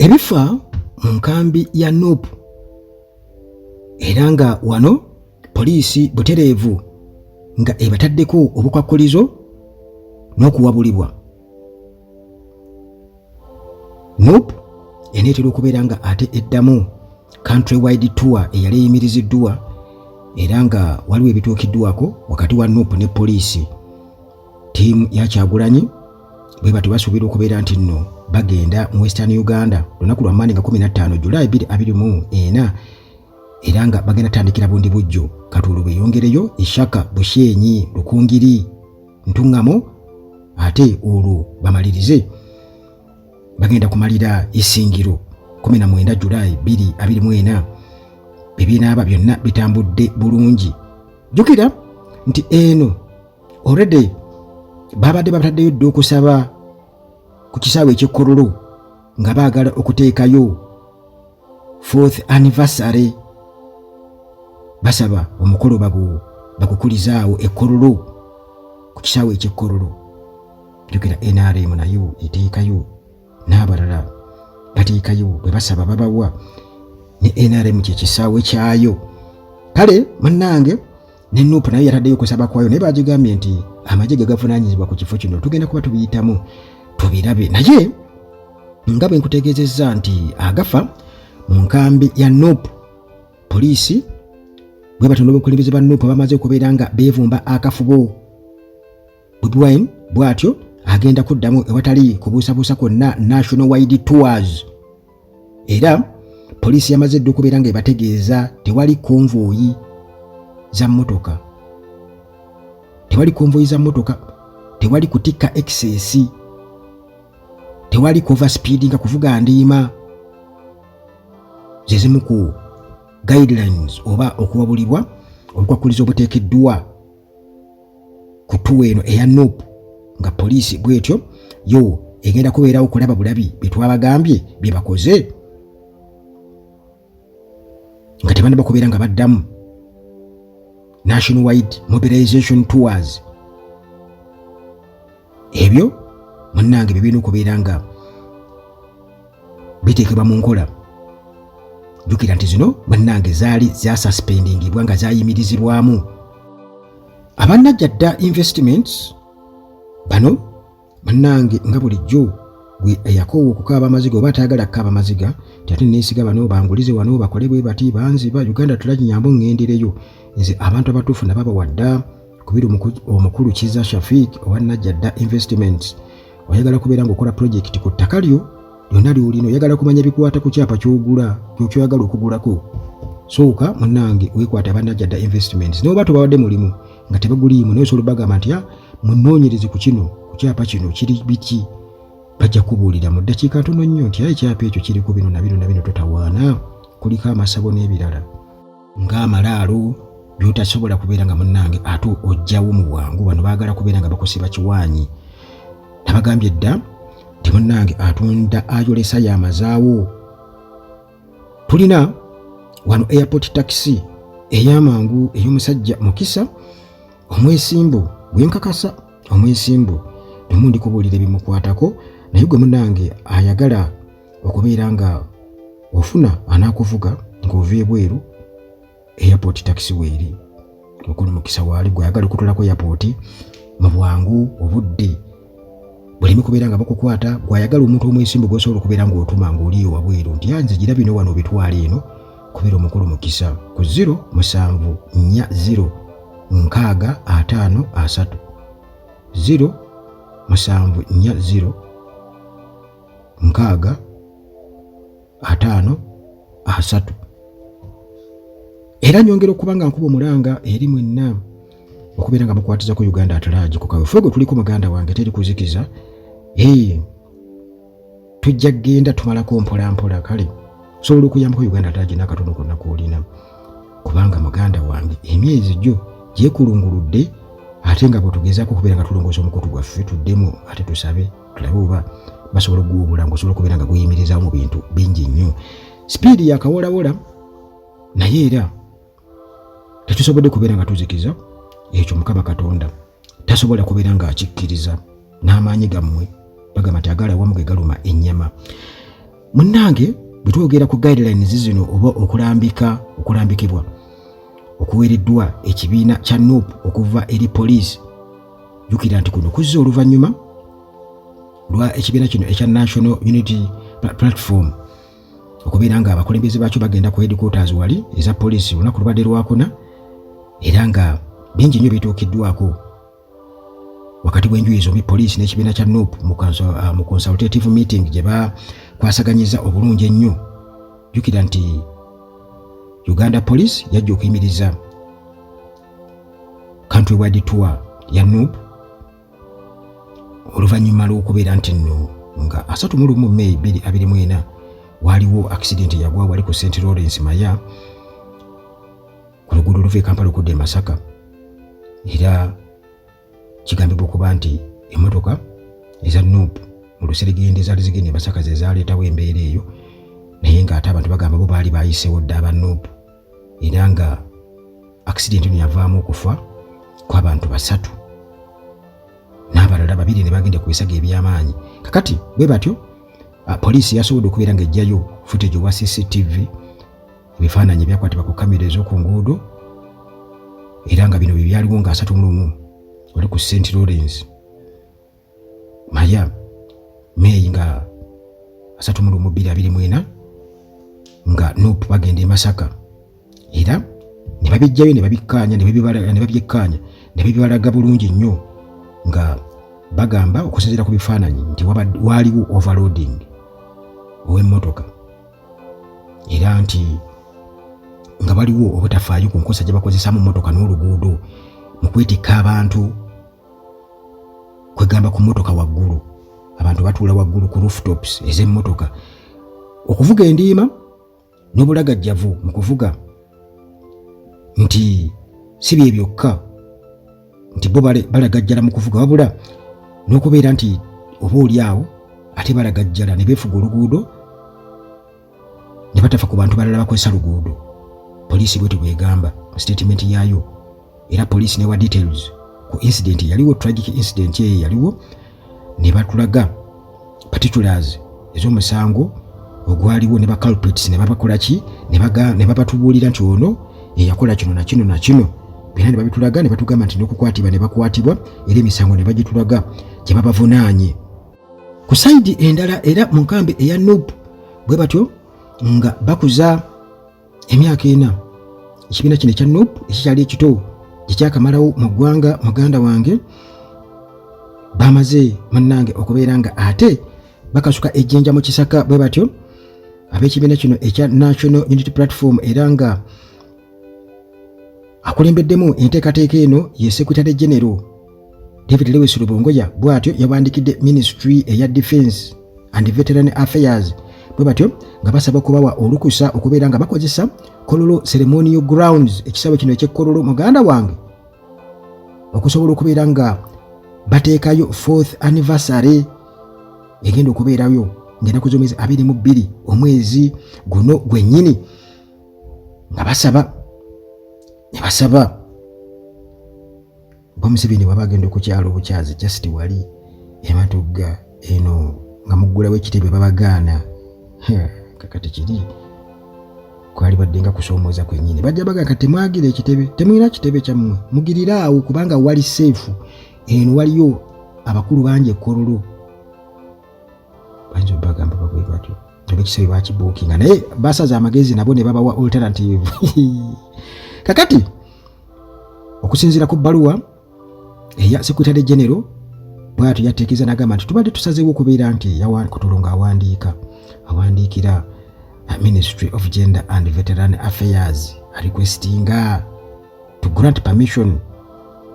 Ebifa mu nkambi ya NUP era nga wano poliisi butereevu nga ebataddeko obukwakkulizo n'okuwabulibwa. NUP eneetera okubeera nga ate eddamu country wide tour eyali eyimiriziddwa era nga waliwo ebituukiddwako wakati wa NUP ne poliisi. Ttiimu ya Kyagulanyi bwe batyo basuubira okubeera nti nno bagenda mu Western Uganda lunaku lwa Mande nga 15 July 2024 era nga bagenda tandikira bundi bujjo Katuulu beyongereyo Ishaka Bushenyi Rukungiri Ntungamo ate olwo bamalirize bagenda kumalira Isingiro 19 July 2024 bebinaaba byonna bitambudde bulungi. Jjukira nti eno already babadde bataddeyo dda okusaba ku kisaawe eky'e Kololo nga baagala okuteekayo fourth anniversary, basaba omukolo bagukulizaawo e Kololo ku kisaawe eky'e Kololo. Jjukira NRM nayo eteekayo n'abalala bateekayo, bwe basaba babawa, ne NRM kyekisaawe kyayo. Kale munnange, ne NUP nayo yataddeyo okusaba kwayo, naye bagigambye nti amagye ge gavunaanyizibwa ku kifo kino. Tugenda kuba tubiyitamu tubirabe, naye nga bwe nkutegeezezza nti agafa mu nkambi ya NUP, poliisi bwe batyo n'obukulembeze ba NUP bamaze okubeera nga beevumba akafubo. Bobi Wine bw'atyo agenda kuddamu ewatali kubuusabuusa kwonna national wide tours, era poliisi yamaze dda okubeera nga ebategeeza tewali konvoyi za mmotoka, tewali konvoyi za mmotoka, tewali kutikka excess, tewali over speed nga kuvuga ndiima. Ze zimu ku guidelines oba okuwabulibwa obukwakulizo obuteekeddwa ku tour eno eya NUP, nga poliisi bwetyo yo egenda kubeerawo kulaba bulabi bye twabagambye bye bakoze nga tebanaba kubeera nga baddamu national wide mobilization tours. Ebyo munnange bye birina okubeera nga biteekebwa mu nkola. Jjukira nti zino munnange zaali zasuspendingibwa nga zayimirizibwamu. Abannajja dda investments bano munnange, nga bulijjo gwe eyakoowa okukaaba amaziga oba atayagala kukaaba maziga nti ate neesiga bano bangulize wano bakole bwe bati banziba Uganda tulagi nyambo ŋŋendereyo nze. Abantu abatuufu nababawadda kubiri omukulu Kiza Shafik owa Najja dda Investments. Oyagala kubeera ng'okola project ku ttaka lyo lyonna ly'olina, oyagala kumanya bikwata ku kyapa ky'ogula kyokyagala okugulako, sooka munnange weekwata Abannajja dda Investments. N'oba tobawadde mulimu nga tebaguliimu, naye osobola obagamba nti munoonyereze ku kino, ku kyapa kino kiri biki, bajja kubuulira mu ddakiika ntono nnyo nti aye ekyapa ekyo kiri ku bino na bino na bino, totawaana, kuliko amasabo n'ebirala ng'amalaalo by'otasobola kubeera nga munnange ate ojjawo mu bwangu. Bano baagala kubeera nga bakusiba kiwaanyi. Nabagambye dda nti munnange atunda ayolesa yamazaawo. Tulina wano airport taxi ey'amangu ey'omusajja Mukisa omwesimbu, gwenkakasa omwesimbu lumu ndikubuulira ebimukwatako. Naye gwe munnange ayagala okubeera nga ofuna anaakuvuga ng'ova ebweru, airport taxi weeri, mukulu Mukisa waali. Gwe ayagala okutulako airport mu bwangu, obudde buleme kubeera nga bakukwata, gwayagala omuntu omwesimbu gwosobola okubeera ng'otuma ng'oli wabweru nti yanze gira bino wano obitwala eno, kubeera omukulu Mukisa ku 0 7 4 0 6 5 3 0 7 4 0 6 5 3. Era nyongera okuba nga nkuba omulanga eri mwenna okubeera nga mukwatizako Uganda at Large ku kaweefube gwe tuliko. Muganda wange, teri kuzikiza, ee tujja kugenda tumalako mpola mpola. Kale osobola okuyambako Uganda at Large n'akatono konna koolina, kubanga muganda wange emyezi gyo gyekulunguludde, ate nga bwetugezaako okubeera nga tulongoosa omukutu gwaffe, tuddemu ate tusabe tulabe oba basobola okuguwubula ngaosobola okubeera nga guyimirizaawo mu bintu bingi nnyo. Sipiidi yakawolawola, naye era tetusobodde kubeera nga tuzikiza ekyo. Mukama Katonda tasobola kubeera ng'akikkiriza n'amaanyi gammwe. Bagamba nti agala awamu ge galuma ennyama. Munnange, bwe twogera ku guidelines zino oba okulambika okulambikibwa okuweereddwa ekibiina kya NUP okuva eri poliisi, jjukira nti kuno kuzza oluvannyuma lwa ekibiina kino ekya National Unity Platform okubeera nga abakulembeze baakyo bagenda ku headquarters wali eza poliisi olunaku lubadde lwakuna, era nga bingi nnyo bituukiddwako wakati w'enjuyi zombi, poliisi n'ekibiina kya NUP, mu consultative meeting gye bakwasaganyiza obulungi ennyo. Jjukira nti Uganda Police yajja okuyimiriza countrywide tour ya NUP oluvannyuma lw'okubeera nti nno nga 31 May 2024 waaliwo accident yagwa wali ku St Lawrence Maya, ku luguudo oluva e Kampala okudda e Masaka, era kigambibwa okuba nti emmotoka eza NUP mu luseregende zaali zigenda e Masaka ze zaaleetawo embeera eyo, naye ng'ate abantu bagamba bo baali bayiseewo dda aba NUP, era nga accident eno yavaamu okufa kw'abantu basatu n'abalala babiri ne bagenda ku bisago eby'amaanyi. Kakati bwe batyo poliisi yasobodde okubeera ng'ejjayo footage owa CCTV, ebifaananyi ebyakwatibwa ku kamera ez'oku nguudo, era nga bino bye byaliwo nga 31 wali ku St Lawrence Maya, May nga 31 2024, nga NUP bagenda e Masaka, era ne babijjayo ne babikkaanya ne babyekkaanya ne bibalaga bulungi nnyo, nga bagamba okusinziira ku bifaananyi nti waaliwo overloading ow'emmotoka, era nti nga waliwo obutafaayo ku nkozesa gye bakozesaamu mmotoka n'oluguudo mu kwetikka abantu. Kwegamba ku mmotoka waggulu abantu batuula waggulu ku rooftops ez'emmotoka, okuvuga endiima n'obulagajjavu mu kuvuga, nti si bye byokka nti bo balagajjala mu kuvuga, wabula n'okubeera nti oba oli awo ate balagajjala ne beefuga oluguudo ne batafa ku bantu balala bakozesa luguudo. Poliisi bwetyo bwegamba mu statement yaayo, era poliisi newa details ku incident yaliwo, tragic incident eyo yaliwo, ne batulaga particulars ez'omusango ogwaliwo ne ba culprits ne babakola ki, ne babatubuulira nti ono yeyakola kino na kino na kino, byonna ne babitulaga, ne batugamba nti n'okukwatibwa ne bakwatibwa, era emisango ne bagitulaga gye babavunaanye. Ku side endala, era mu nkambi eya NUP, bwe batyo nga bakuza emyaka 4 ekibiina kino ekya NUP ekikyali ekito gyekyakamalawo mu ggwanga, muganda wange, bamaze munnange okubeera nga ate bakasuka ejjinja mu kisaka. Bwe batyo ab'ekibiina kino ekya National Unity Platform, era nga akulembeddemu enteekateeka eno ye Secretary General David Lewis Rubongoya, bw'atyo yawandikidde ministry eya Defense and Veteran Affairs, bwe batyo nga basaba okubawa olukusa okubeera nga bakozesa Kololo Ceremonial Grounds, ekisaawe kino eky'e Kololo, muganda wange, okusobola okubeera nga bateekayo fourth anniversary egenda okubeerayo ng'ennaku z'omwezi 22 omwezi guno gwennyini, nga basaba ne basaba ba Museveni waba agenda okukyala obukyazi just wali ematugga eno nga muggulawo ekitebe babagaana. Kakati kiri kwali badde nga kusoomooza kwennyini, bajja baga kati temwagira ekitebe, temulina kitebe kyammwe, mugirire awo kubanga wali safe, eno waliyo abakulu bangi e Kololo. Bayinza obagamba babwe batyo oba ekisebe bakibuukinga, naye basaze amagezi nabo ne babawa alternative. Kakati okusinziira ku bbaluwa eya Secretary General, bwatyo yateekeza n'agamba nti tubadde tusazeewo okubeera nti Kotolo ng'awandiika awandiikira Ministry of Gender and Veteran Affairs requestinga to grant permission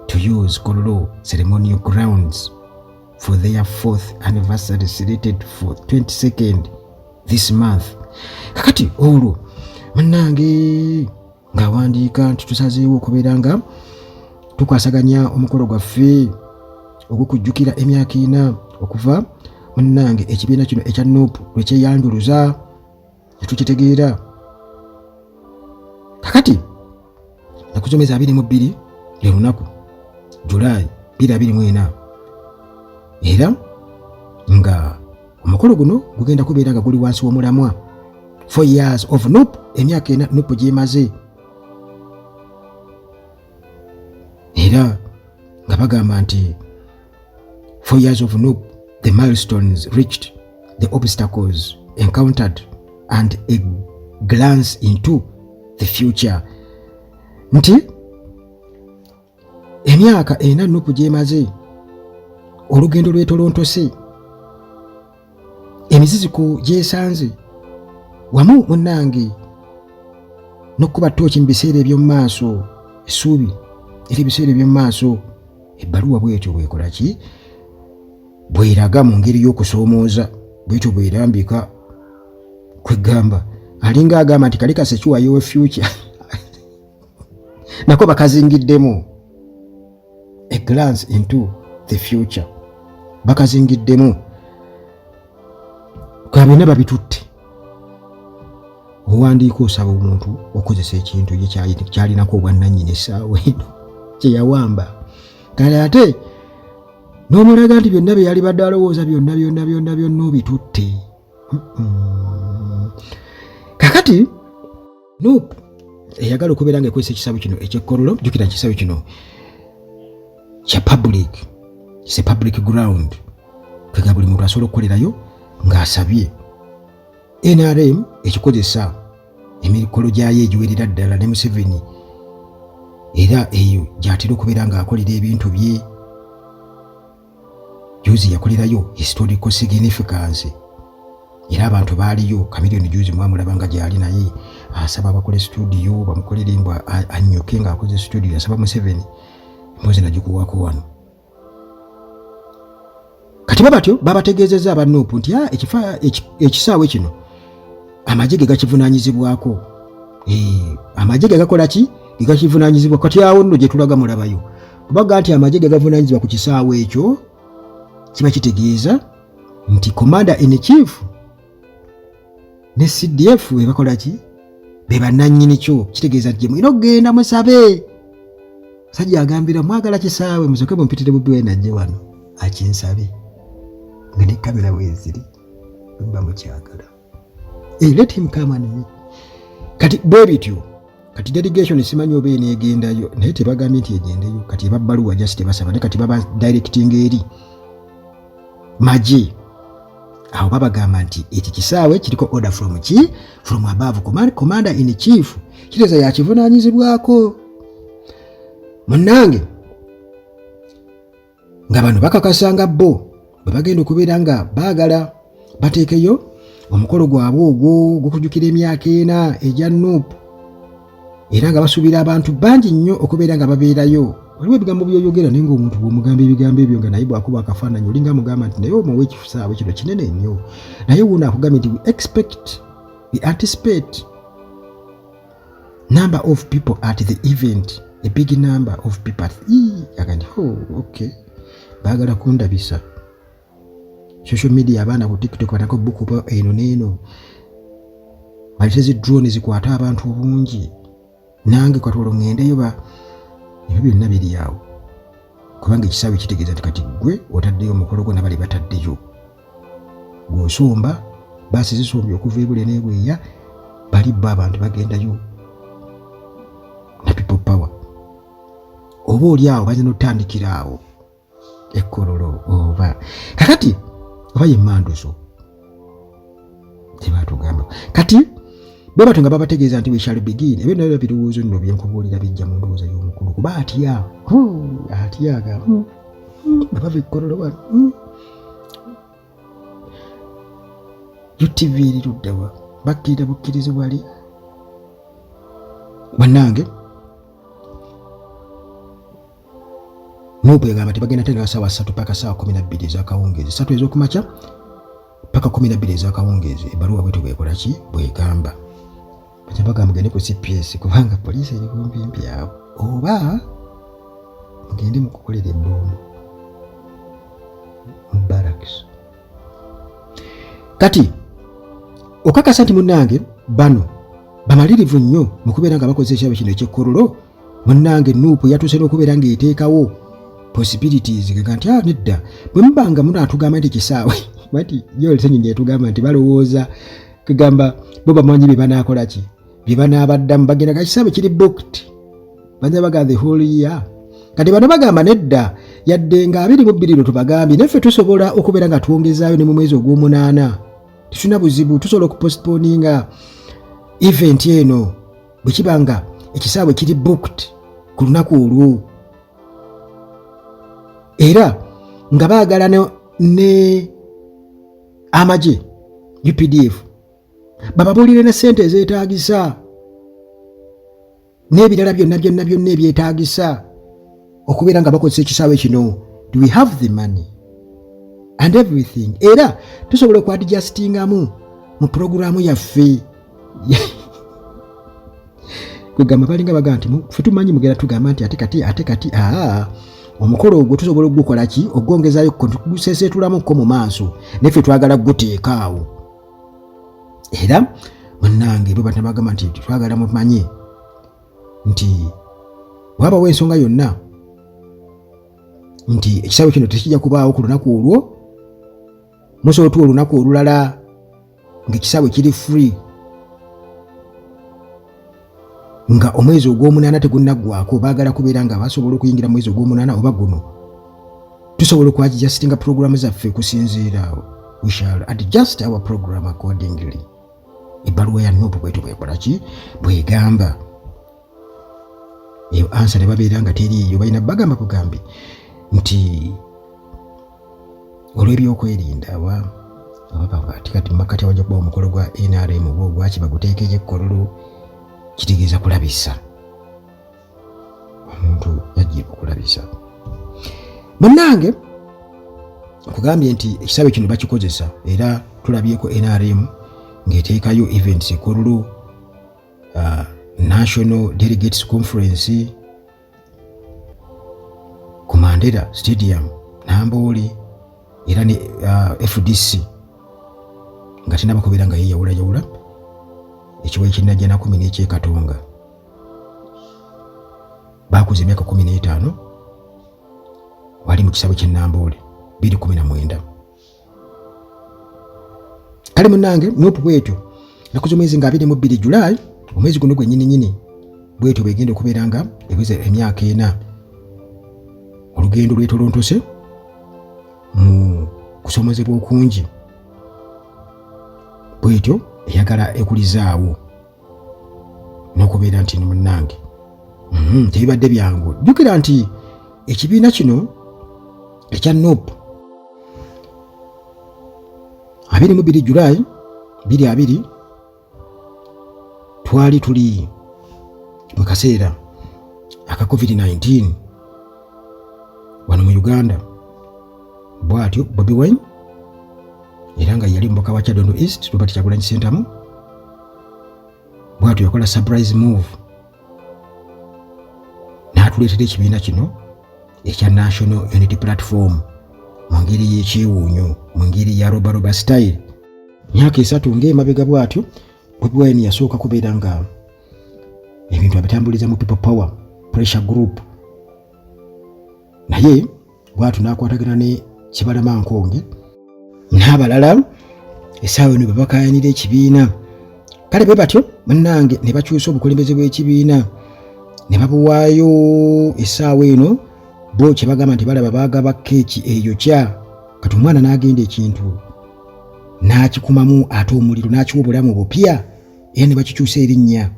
to use Kololo Ceremonial Grounds for their fourth anniversary slated for 22nd this month. Kakati olwo munnange ng'awandiika nti tusazeewo okubeera nga tukwasaganya omukolo gwaffe ogw'okujjukira emyaka 4 okuva munnange ekibiina kino ekya NUP lwe kyeyanjuluza netukitegeera. Kakati naku z'omwezi 22 lwe lunaku Julayi 2024, era nga Omukolo guno gugenda kubeera nga guli wansi w'omulamwa 4 years of NUP, emyaka 4 NUP gy'emaze, era nga bagamba nti 4 years of NUP, the milestones reached, the obstacles encountered and a glance into the future, nti emyaka 4 NUP gy'emaze, olugendo lwetolontose, emiziziko gyesanze, wamu munnange n'okukuba ttooki mu biseera eby'omu maaso, essuubi era ebiseera eby'omu maaso. Ebbaluwa bwetyo bwekola ki, bweraga mu ngeri y'okusoomooza, bwetyo bwerambika. Kwegamba alinga agamba nti kali kasecure your future nako bakazingiddemu, a glance into the future bakazingiddemu, ka byonna babitutte. Owandiika osaba omuntu okozesa ekintu ye kyalinako obwannannyini essaawa eno kyeyawamba, kale ate n'omulaga nti byonna bye yali badde alowooza byonna byonna byonna byonna obitutte. Kakati NUP eyagala okubeera nga ekozesa ekisaawe kino ekyekkololo. Jjukira ekisaawe kino kya public, se public ground, kwega buli muntu asobola okukolerayo ng'asabye. NRM ekikozesa emikolo gyayo egiwerera ddala ne Museveni, era eyo gy'atera okubeera ng'akolera ebintu bye. Juzi yakolerayo historical significance, era abantu baaliyo. Chameleone juzi mwamulaba nga gyali, naye asaba bakole studio, bamukolere embwa annyuke ng'akoze studio. Asaba Museveni emboozi nagikuwako wano. Kati babatyo babategeezezza aba NUP nti ekisaawe kino amagye ge gakivunaanyizibwako. Amagye ge gakola ki? Ge gakivunaanyizibwa. Kati awo nno gye tulaga mulabayo, kubaga nti amagye ge gavunaanyizibwa ku kisaawe ekyo, kiba kitegeeza nti commander in chief ne CDF be bakola ki? Be bannannyini kyo. Kitegeeza nti gye mulina okugenda musabe. Sajja agambira, mwagala kisaawe, musooke mumpitire Bobi Wine ajje wano akinsabe nga ne kamera weeziri, bwe mukyagala. Let him come and meet. Kati bwe bityo, kati delegation simanyi oba eneegendayo, naye tebagambye nti egendeyo. Kati ebabbaluwa just tebasaba, naye kati baba directing eri magye. Awo babagamba nti ekyo kisaawe kiriko order from ki? From above, commander in chief, kitegeeza yakivunaanyizibwako. Munnange, nga bano bakakasa nga bo bwe bagenda okubeera nga baagala bateekeyo omukolo gwabwe ogwo gw'okujjukira emyaka 4 egya NUP, era nga basuubira abantu bangi nnyo okubeera nga babeerayo. Waliwo ebigambo byoyogera, naye ngaomuntu bw'omugamba ebigambo ebyo nga naye bwakuba akafaananyi, olinga mugamba nti naye omuwa ekisaawe kino kinene nnyo, naye wuuno akugambye nti we expect, we anticipate number of people at the event, a big number of people at aga nti, oh, okay, baagala kundabisa social media, abaana ku TikTok batako bukuba eno neeno, baleete zi drone zikwate abantu obungi, nange kati olwo ŋŋendeyo. Ba ebyo byonna biri awo, kubanga ekisaawe kitegeeza nti kati ggwe otaddeyo omukolo gwo, nabali bataddeyo, gw'osomba baasi zisombye okuva ebule n'ebweya, bali bo abantu bagendayo na people power, oba oli awo balina otandikira awo ekkololo, oba kakati oba ye manduso tebatugamba. Kati bwe batyo nga babategeeza nti we shall begin. Ebyo nabyo birowoozo nno byenkubuulira bijja mu ndowooza y'omukulu, kuba atya atya aga bwe bava ekkololo wano, UTV eri luddawa? Bakkirira bukkirizi wali. Bannange, NUP egamba tebagenda tendeka saawa 3 paka saawa 12 ez'akawungeezi, 3 ez'okumakya paka 12 ez'akawungeezi. Ebbaluwa bwetyo bwekola ki? Bwegamba. Baca bagamba mugende ku CPS, kubanga poliisi eri kumpimpi awo, oba mugende mukukolera ebbomu mu barracks. Kati okakasa nti munnange bano bamalirivu nnyo mu kubeera nga bakozesa ekirabo kino ekyekkololo. Munnange, NUP yatuuse n'okubeera ng'eteekawo possibilities, gega nti nedda, bwe muba nga munaatugamba nti kisaawe Bati Joel Ssenyonyi yatugamba nti balowooza kugamba bo bamanyi bye banaakola ki bye banaabaddamu, bagenda kakisaawe kiri booked, bajja bagamba the whole year. Kati bano bagamba nedda, yadde nga 22 lwe tubagambye, naffe tusobola okubeera nga twongezaayo ne mu mwezi ogw'omunaana, tetulina buzibu, tusobola okupostponinga event eno bwe kiba nga ekisaawe kiri booked ku lunaku olwo. Era nga baagala ne amagye UPDF bababuulire ne ssente ezeetaagisa n'ebirala byonna byonna byonna ebyetaagisa okubeera nga bakozesa ekisaawe kino. Do we have the money and everything? Era tusobola okuadjustingamu mu puroguramu yaffe. Kwegamba balinga bagamba nti ffe tumanyi mugenda tugamba nti ate kati, ate kati aa omukolo ogwo tusobola okugukola ki, ogwongezayo guseeseetulamuko mu maaso, naye ffe twagala guteeka awo. Era munnange bwe batnabagamba nti twagala mumanye nti wabawo ensonga yonna nti ekisaawe kino tekijja kubaawo ku lunaku olwo, musobola otuwa olunaku olulala ng'ekisaawe kiri free nga omwezi ogw'omunaana tegunnaggwako. Baagala kubeera nga basobola okuyingira mu mwezi ogw'omunaana oba guno. Tusobola okuadjustinga puroguramu zaffe okusinziira awo, we shall adjust our program accordingly. Ebbaluwa ya NUP bwetu bwekola ki, bwegamba eyo answer ne babeera nga teriiyo. Balina bagamba bugambi nti olw'ebyokwerinda oba ati kati mumakati awajja kuba omukolo gwa NRM oba ogwaki baguteekeyo ekkololo, kitegeeza kulabisa omuntu yajja okulabisa. Munnange, nkugambye nti ekisaawe kino bakikozesa, era tulabyeko NRM ng'eteekayo events ekololo, National Delegates Conference ku Mandela Stadium Namboole, era ne FDC nga tenaba kubeera nga yeyawulayawula ekiwayi ky'e Najjanakumi n'ekyekatonga, bakuza emyaka 15 wali mu kisaawe ky'e Namboole 219. Kale munnange, NUP bwetyo naku z'omwezi nga 22 Julayi, omwezi guno gwennyini nyini, bwetyo bwegenda okubeera nga eweza emyaka 4. Olugendo lwetolontose mu kusomozebwa okungi, bwetyo eyagala ekulizaawo n'okubeera nti munnange tebibadde byangu. Jjukira nti ekibiina kino ekya NUP 22 Julayi 2020 twali tuli mu kaseera aka COVID-19 wano mu Uganda. Bw'atyo Bobi Wine, era nga yali mubaka wa Kyadondo East, Robert Kyagulanyi Ssentamu, bw'atyo yakola surprise move n'atuleetera ekibiina kino ekya National Unity Platform mu ngeri y'ekyewuunyo, mu ngeri ya robaroba style. Myaka 3 ng'emabega, bw'atyo Bobi Wine yasooka kubeera nga ebintu abitambuliza mu People Power pressure group, naye bw'atyo n'akwatagana ne Kibalama Nkonge n'abalala. Essaawa eno bwe bakayanira ekibiina, kale bwe batyo munnange ne bakyusa obukulembeze bw'ekibiina ne babuwaayo. Essaawa eno bo kye bagamba nti balaba baagaba keeki eyokya. Kati omwana n'agenda ekintu n'akikumamu ate omuliro n'akiwa obulamu bupya, era ne bakikyusa erinnya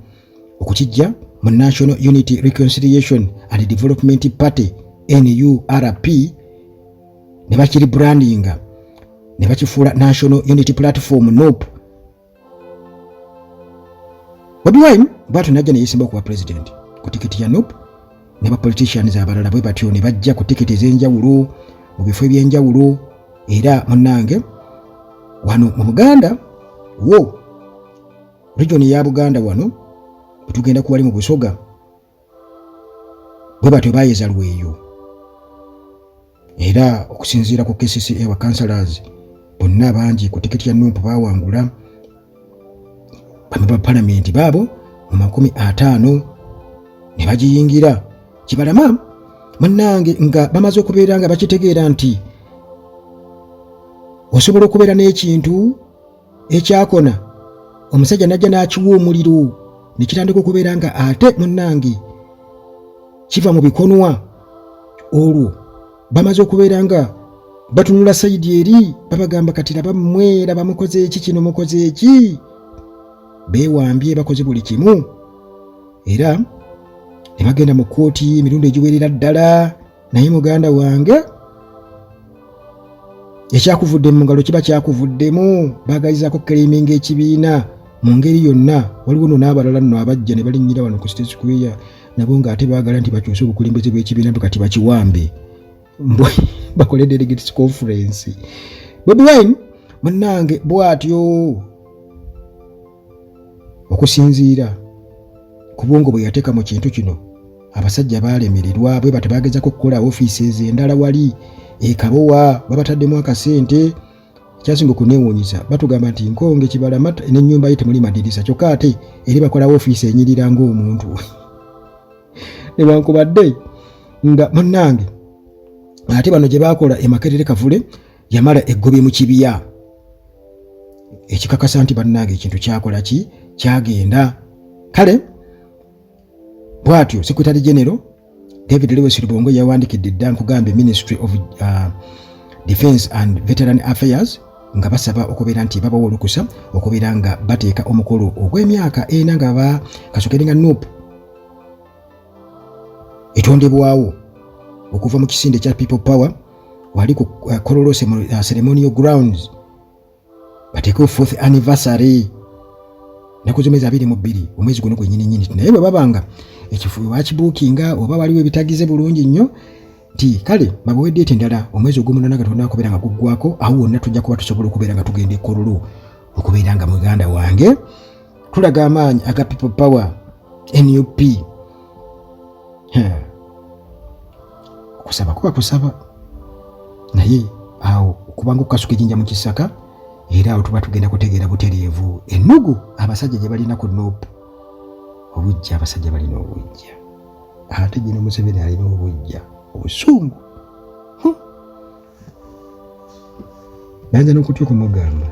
okukijja mu National Unity Reconciliation and Development Party, NURP, ne bakiribrandinga ne bakifuula National Unity Platform, NUP. Bobi Wine bwatyo najja neyesimba okuba president ku tikiti ya NUP, ne ba politicians abalala bwe batyo ne bajja ku tikiti ez'enjawulo mu bifo ebyenjawulo. Era munnange, wano mu Buganda, wo region ya Buganda, wano bwe tugenda kuwali mu Busoga, bwe batyo bayeza lweyo. Era okusinziira ku KCCA, ba councillors bonna bangi ku tikiti ya NUP bawangula bamemba ba palamenti baabo mu 50 ne bagiyingira. Kibalama munnange, nga bamaze okubeera nga bakitegeera nti Osobola okubeera n'ekintu ekyakona, omusajja najja n'akiwa omuliro ne kitandika okubeera nga ate munnange kiva mu bikonwa. Olwo bamaze okubeera nga batunula sayidi eri, babagamba kati laba mmwe, laba mukoze eki kino, mukoze eki, beewambye, bakoze buli kimu, era ne bagenda mu kkooti emirundi egiwerera ddala. Naye muganda wange, ekyakuvudde mu ngalo kiba kyakuvuddemu. Baagalizaako claiminga ekibiina mu ngeri yonna. Waliwo no n'abalala nno abajja ne balinnyira wano ku State Square, nabo ng'ate baagala nti bakyuse obukulembeze bw'ekibiina, nti kati bakiwambe bakole delegates conference. Bobi Wine munnange bw'atyo okusinziira ku bwongo bwe yateeka mu kintu kino, abasajja baalemererwa. Bwe batyo bagezako okukola offices endala wali e Kabowa, babataddemu akasente. Ekyasinga okuneewuunyisa, batugamba nti Nkonge Kibalama n'ennyumba ye temuli madirisa, kyokka ate eri bakola ofiisi enyirira ng'omuntu, newankubadde nga munnange ate bano gye baakola e Makerere Kavule yamala eggobye mu kibya, ekikakasa nti bannange ekintu kyakola ki, kyagenda. Kale bw'atyo Secretary General David Lewis Rubongoya yawandikidde dda, nkugambye, Ministry of Defense and Veteran Affairs nga basaba okubeera nti babawa olukusa okubeera nga bateeka omukolo ogw'emyaka 4 nga ba kasokere nga NUP etondebwawo okuva mu kisinde kya People Power wali ku Kololo Ceremonial Grounds, bateekewo fourth anniversary naku z'omwezi 22 omwezi guno gwennyini nnyini. Naye bwe babanga ekifo bakibuukinga oba waliwo ebitagize bulungi nnyo, nti kale babawe date endala, omwezi ogw'omunaana nga tolina kubeera nga guggwako, awo wonna tujja kuba tusobola okubeera nga tugenda e Kololo okubeera nga muganda wange tulaga amaanyi aga People Power NUP. Okusaba kuba kusaba, naye awo okubanga okukasuka ejjinja mu kisaka, era awo tuba tugenda kutegeera butereevu ennugu abasajja gye balina ku NUP. Obujja, abasajja balina obujja, ate gino Museveni alina obujja, obusungu bayinza n'okutya okumugamba.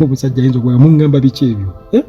Omusajja ayinza okuba mungamba biki ebyo, eh?